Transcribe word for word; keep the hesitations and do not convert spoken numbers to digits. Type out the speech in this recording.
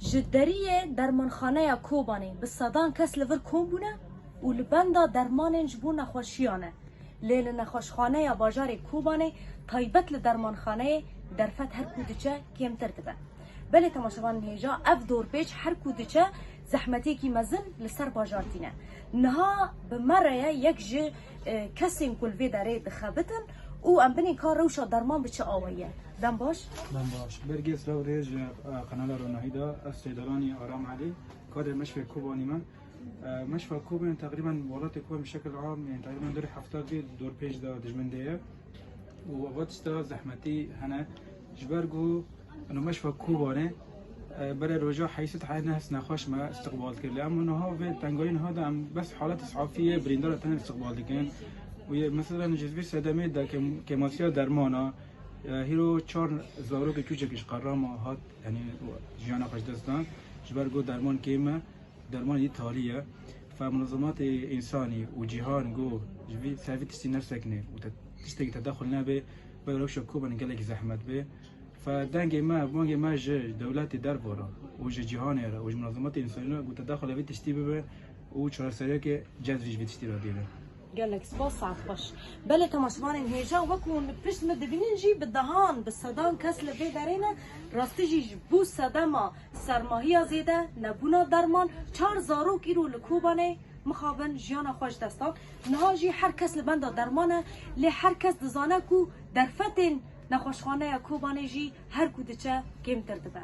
Ji deriyê dermanxaneya Kobanê bi sedan kes li vir kom bûne û li benda dermanên ji bo nexweşiyan e. Lê li nexweşxaneya bajarê Kobanê taybet li dermanxaneyê derfet her ku diçe kêmtir dibe. Belê temaşevanên hêja, ev dorpêç her ku diçe zehmetiyekî mezin li ser bajar tîne. Niha bi me re ye yek ji, e, kesên ku li vê derê dixebitin û em binê ka rewşa derman bi çi awayî ye. Dem baş. Dem baş. Bergê silav rê ji, e, kanala Ronahî de, ez Seydalanî Aram Elî, kadrê meşvê Kobanî me. E, meşva Kobanî teqrîben welatê Kobanî bi şekil am, yani teqrîben dor hefta dê dorpêç de dijmin de ye. Û eva tişta zehmetî hene. Ji ber ku eno meşva Kobanê, e, berê roja heyset heyet nehs nexweş me istiqbal kir. Lê em niha vê tengayî niha de em bes halet îsafî yê birîndara tenê istiqbal dikin. Û yê, mesela ji vî sedemê de kêm-, kêmasiya dermana, e, hîro çar zarokê çûçekî ji qerama hat, yani jiyana xwe ji dest dan. Ji ber ku derman kêm e, dermanê yî talî ye. Fe munazematê însanî û cîhan ku ji vî, ser vî tiştî nesekine û te, tiştekî tedexul nebe, ber rewşa Kobanê gelekî zehmet be. Fe dengê me, bangê me ji dewletê derve re û ji cîhanê re û ji munazematê însanî re ku tedexulê vî tiştî bibe û çareseriyeke cezrî ji vî tiştî re dîne. Gelek spas, saet xweş. Belê temaşevanên hêja, wekû hûn li pişt me dibînin jî bi dehan, bi sedan kes li vê derê ne, rastî jî ji bo sedema sermahiya zêde, nebûna derman, çar zarok îro li Kobanê mixabin jiyana xwe ji dest dan. Niha jî her kes li benda derman e, lê her kes dizane ku derfetên nexweşxaneya Kobanê jî her ku diçe kêmtir dibe.